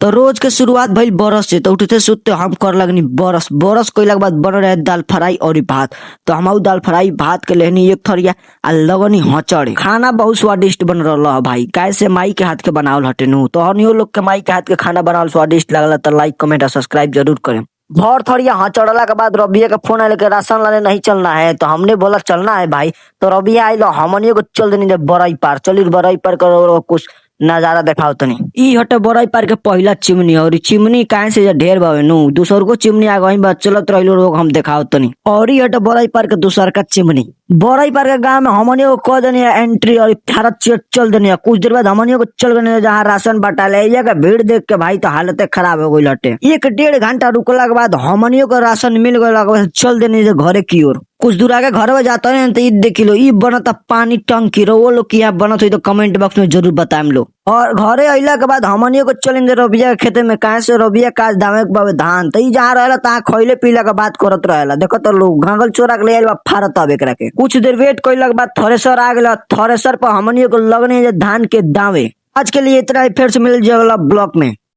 तो रोज के शुरुआत भइल बरस से। तो उठते सुतते हम कर लगनी बरस। बरस कइला के बाद बन रहे दाल फ्राई और भात। तो हम दाल फ्राई भात के लेहनी एक थरिया आ लगनी हचड़े। खाना बहुत स्वादिष्ट बन रहल है भाई, काहे से माई के हाथ के बनावल हटे नु। तो हनियो लोग के माई के हाथ के खाना बनावल स्वादिष्ट लागला तो लाइक, कमेंट और सब्सक्राइब जरूर करें। भर थरिया हचड़ला के बाद रबिया के फोन आयल के राशन लाने नहीं चलना है, तो हमने बोला चलना है भाई। तो रबिया आइल, हमनियो के चल देनी बरई पार। चली बरई पार कर कुछ नजारा देखाओ तनी। ई हटे बरई पार के पहला चिमनी, और ई चिमनी काहे से ढेर बावे नु, दूसर को चिमनी आ गई बा, चलत रहिलो लोग, हम देखाओ तनी। और ई हटे बरई पार के दूसर का चिमनी। बरई पार के गांव में हमनियो को क देनी एंट्री और भारत चल देनी। कुछ देर बाद हमनियो को चल गनी जहां राशन बटाले। एजा के भीड़ देख के भाई तो हालत खराब हो गइल हटे। 1-1.5 घंटा रुकला के बाद हमनियो के राशन मिल गइल, चल देनी घरे की ओर। कुछ दूर आगे घर में जाता है तो ई देखी लो, ई बनता पानी टंकी रो। वो लोग के यहाँ बनत हुई तो कमेंट बॉक्स में जरूर बताएम लो। और घरे अइला के बाद हमनियो को चलेंगे रबिया के खेते में, काहे से रबिया काज दामे के बावे धान। तो ई जहाँ रहेला तहाँ खइले पीला के बात करत रहेला। देखो तो लोग घाघल चोरा के ले आइल बा, फारत अब एकरा के। कुछ देर वेट कइला के बाद थ्रेसर आ गेल। थ्रेसर पर हमनियो को लगने धान के दावे। आज के लिए इतना ही, फिर से मिल जाएगा ब्लॉग में।